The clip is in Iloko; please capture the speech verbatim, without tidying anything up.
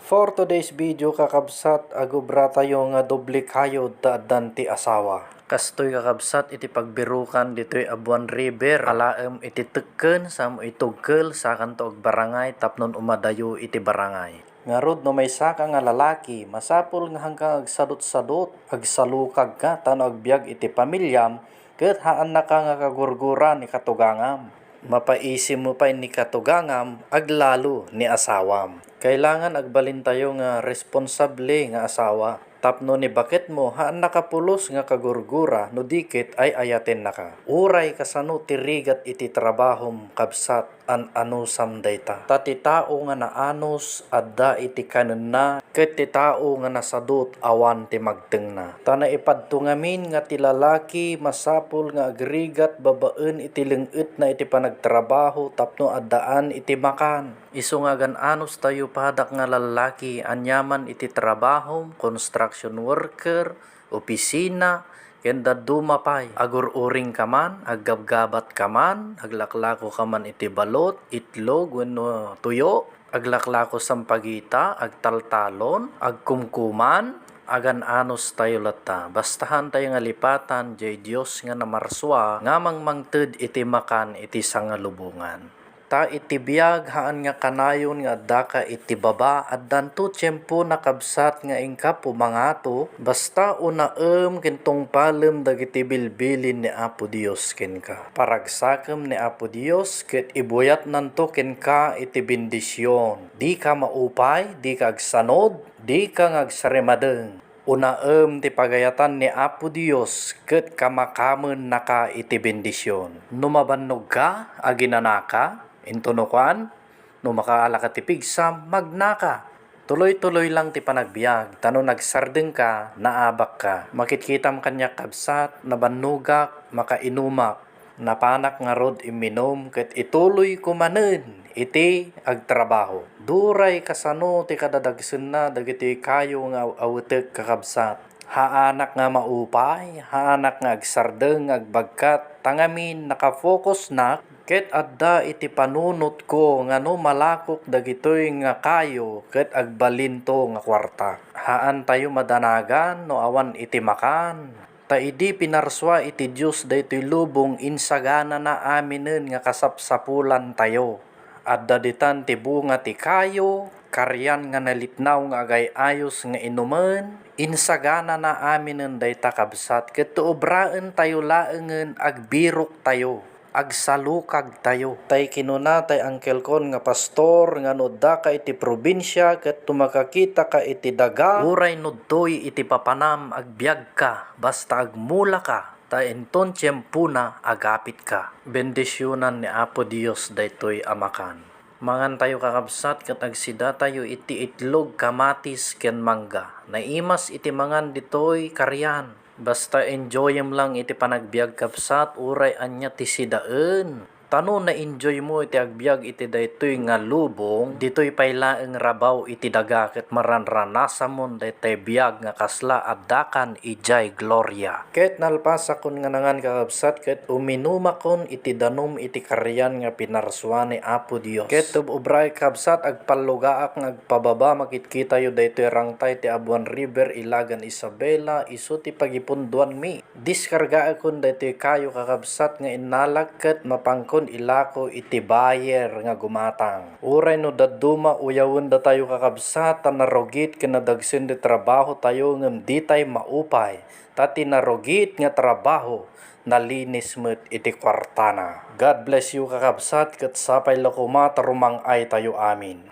For today's video, kakabsat, agubratayo nga doble kayod ta addan ti asawa. Kastoy, kakabsat, iti pagbirukan ditoy Abuan River, alaem iti tekken, samo itugkel, sakanto agbarangay tapno umadayo iti barangay. Ngarud, no maysaka nga lalaki, masapul nga hangka agsadut-sadut, agsalukagka, tano agbiag iti pamiliam, ket haannaka nga kagurgura ni katugangam. Mapaisimmo pay ni katugangam, aglalo ni asawam. Kailangan agbalintayo nga responsable nga asawa. Tapno ni baketmo, haannaka pulos nga kagurgura no di ket ay-ayatennaka. Uray kasano ti rigat iti trabahom, kabsat, an-anusam dayta. Ta ti tao nga naanus, adda iti kanenna, ket ti tao nga nasadut, awan ti magtengna. Ta naipadto ngamin nga ti lalaki masapul nga agrigat babaen iti leng-etna iti panagtrabaho tapno addaan iti makan. Isu nga agan-anustayo, padak nga lallaki, aniaman iti trabahom, construction worker, opisina, ken dadduma pay. Agur-uringka man, aggabgabatka man, aglaklakoka man iti balot, itlog, wenno tuyo, aglaklako sampagita, agtaltalon, agkumkuman, agan-anustayo latta. Basta haantayo nga lipatan, diay Dios nga namarsua, nga mangmangted iti makan iti sangalubongan. Ta iti biag, haan nga kanayon nga addaka iti baba, addanto tiempona, kabsat, nga inka pumangato, basta unaem ken tungpalem dagiti bilbilin ni Apo Dios kenka. Paragsakem ni Apo Dios, ket ibuyatnanto kenka iti bendision. Dika maupay, dika agsanod, dika nga agsarimadeng. Unaem ti pagayatan ni Apo Dios ket kamakamennaka iti bendision. No mabannogka, aginanaka, intono kuan, no makaalaka ti pigsam, magnaka. Tuloy-tuloy lang ti panagbiag, ta no nagsardengka, naabakka. Makitkitam kaniak, kabsat, nabannogak, makainumak. Napanak ngarud imminum ket ituloyko manen iti agtrabaho. Duray kasano ti kadadagsenna dagitoy kayo nga aw-awetek, kakabsat. Haanak nga maupay, haanak nga agsardeng nga agbagkat, ta ngamin nakafocusnak ket adda iti panunotko nga no malakok dagitoy nga kayo ket agbalinto nga kuarta. Haantayo madanagan no awan iti makan. Ta idi pinarsua iti Dios daytoy lubong, insaganana aminen nga kasapsapulantayo. Adda ditan ti bunga ti kayo, karian nga nalitnaw nga agay-ayos nga inumen, insaganana aminen dayta, kabsat, ket ti obraentayo laengen agbiroktayo. Agsalukagtayo. Tay kinuna tay angkelkon nga pastor nga no addaka iti probinsia ket no makakitaka iti daga, uray no adtoy iti papanam, agbiagka, basta agmulaka, ta inton tiempona, agapitka. Bendisionan ni Apo Dios daytoy a makan. Mangantayo, kakabsat, ket agsidatayo iti itlog, kamatis, ken mangga. Naimas iti mangan ditoy karian. Basta enjoyem lang iti panagbiag, kabsat, uray ania ti sidaen. Ta no na-enjoymo iti agbiag iti daytoy nga lubong, ditoy pay laeng rabaw iti daga ket maranranasamon daytay biag nga kasla addakan idiay gloria. Ket nalpasakon nga nangan, kakabsat, ket uminumakon iti danum iti karian nga pinarsua ni Apo Dios. Ket ub-ubray, kabsat, agpallugaak nga agpababa, makitkitayo daytoy rangtay ti Abuan River, Ilagan Isabela, isu ti pagipunduanmi. Diskargaekon daytoy kayo, kakabsat, nga innalak ket mapankon ilako iti bayer nga gumatang. Uray no dadduma, uyawendatayo, kakabsat, ta narugit ken nadagsen ti trabahotayo ngem ditay maupay, ta ti narugit nga trabaho nalinis met iti kuartana. God bless you, kakabsat, ket sapay la koma ta rumang-aytayo amin.